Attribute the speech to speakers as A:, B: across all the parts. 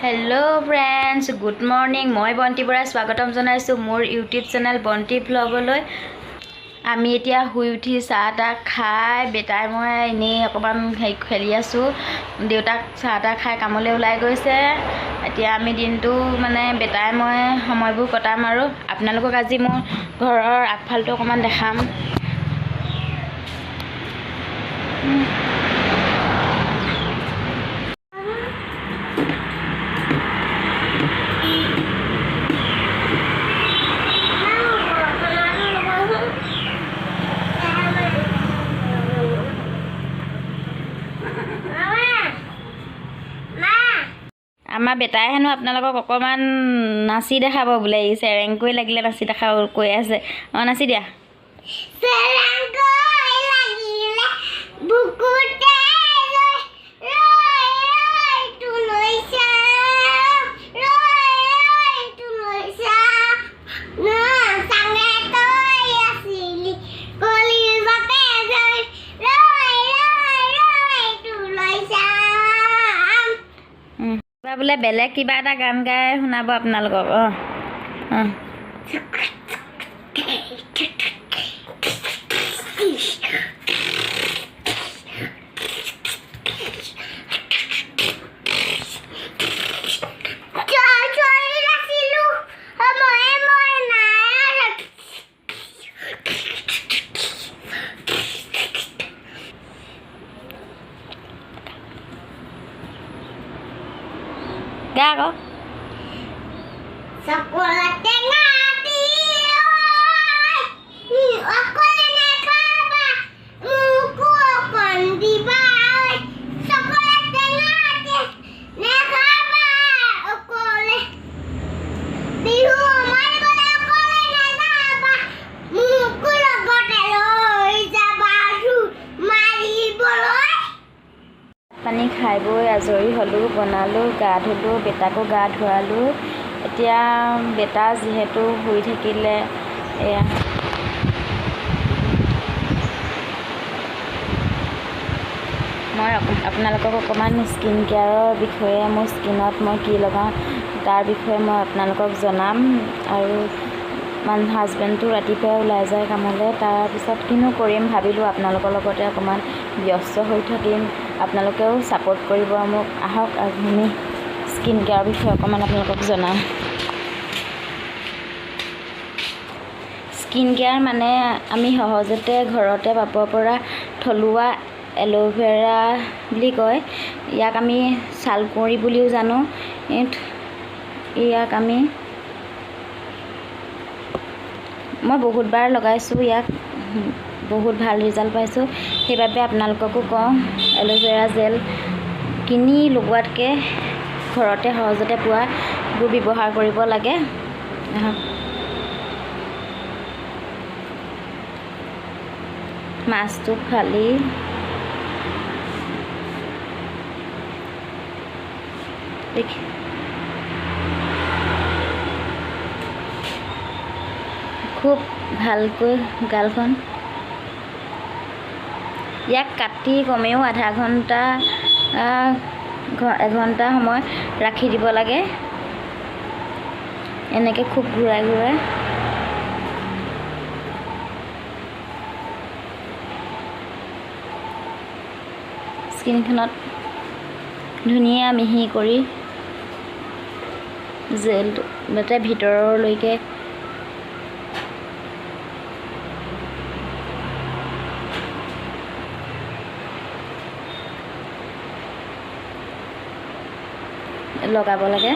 A: Hello' friends, good morning. মই বন্তি বৰাই স্বাগতম জনাইছোঁ মোৰ ইউটিউব চেনেল বন্তি ভ্লগলৈ। আমি এতিয়া শুই উঠি চাহ তাহ খাই বেটাই মই এনেই অকণমান হেৰি খেলি আছোঁ। দেউতাক চাহ তাহ খাই কামলৈ ওলাই গৈছে। এতিয়া আমি দিনটো মানে বেটাই মই সময়বোৰ কটাম আৰু আপোনালোকক আজি মোৰ ঘৰৰ আগফালটো অকণমান দেখাম। আমাৰ বেটাই হেনো আপোনালোকক অকণমান নাচি দেখাব বোলে। ই চেৰেংকৈ লাগিলে নাচি দেখাব কৈ আছে। অঁ, নাচি দিয়া। বোলে বেলেগ কিবা এটা গান গাই শুনাব আপোনালোকক। অঁ অঁ, গা আকৌ। পানী খাই বৈ আজৰি হ'লোঁ, বনালোঁ, গা ধুলোঁ, বেটাকো গা ধুৱালোঁ। এতিয়া বেটা যিহেতু শুই থাকিলে, এয়া মই আপোনালোকক অকণমান স্কিন কেয়াৰৰ বিষয়ে, মোৰ স্কিনত মই কি লগাওঁ তাৰ বিষয়ে মই আপোনালোকক জনাম। আৰু হাজবেণ্ডটো ৰাতিপুৱাই ওলাই যায় কামলৈ, তাৰপিছত কিনো কৰিম ভাবিলোঁ আপোনালোকৰ লগতে অকণমান ব্যস্ত হৈ থাকিম। আপোনালোকেও ছাপোৰ্ট কৰিব মোক। আহক আমি স্কিন কেয়াৰৰ বিষয়ে অকণমান আপোনালোকক জনাম। স্কিন কেয়াৰ মানে আমি সহজতে ঘৰতে পাব পৰা থলুৱা এল'ভেৰা বুলি কয়। ইয়াক আমি ছালকুঁৱৰী বুলিও জানো। ইয়াক আমি মই বহুতবাৰ লগাইছোঁ, ইয়াক বহুত ভাল ৰিজাল্ট পাইছোঁ। সেইবাবে আপোনালোককো কওঁ, এল'ভেৰা জেল কিনি লগোৱাতকৈ ঘৰতে সহজতে পোৱাবোৰ ব্যৱহাৰ কৰিব লাগে। মাছটো ফালি খুব ভালকৈ গালখন ইয়াক কাটি কমেও আধা ঘণ্টা এঘণ্টা সময় ৰাখি দিব লাগে। এনেকৈ খুব ঘূৰাই ঘূৰাই স্কিনখনত ধুনীয়া মিহি কৰি জেলটো যাতে ভিতৰলৈকে লগাব লাগে।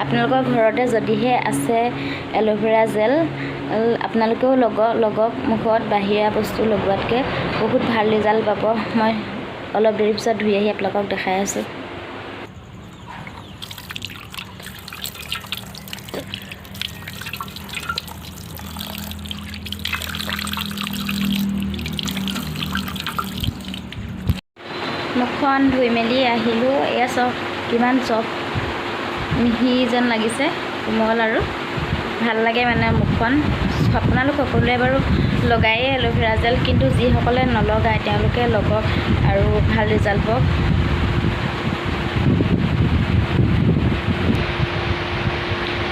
A: আপোনালোকৰ ঘৰতে যদিহে আছে এল'ভেৰা জেল, আপোনালোকেও লগক মুখত বাহিৰা বস্তু লগোৱাতকৈ বহুত ভাল ৰিজাল্ট পাব। মই অলপ দেৰিৰ পিছত ধুই আহি আপোনালোকক দেখাই আছোঁ। মুখখন ধুই মেলি আহিলোঁ। এয়া চাওক, কিমান চফ্ট, মিহি যেন লাগিছে, কোমল আৰু ভাল লাগে মানে মুখখন। আপোনালোক সকলোৱে বাৰু লগায়েই এল'ভেৰা জেল, কিন্তু যিসকলে নলগায় তেওঁলোকে লগাওক আৰু ভাল ৰিজাল্ট পাওক।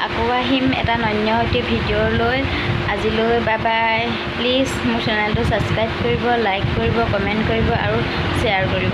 A: আকৌ আহিম এটা অন্য এটি ভিডিঅ' লৈ। আজিলৈ বাই বাই। প্লিজ মোৰ চেনেলটো ছাবস্ক্ৰাইব কৰিব, লাইক কৰিব, কমেণ্ট কৰিব আৰু শ্বেয়াৰ কৰিব।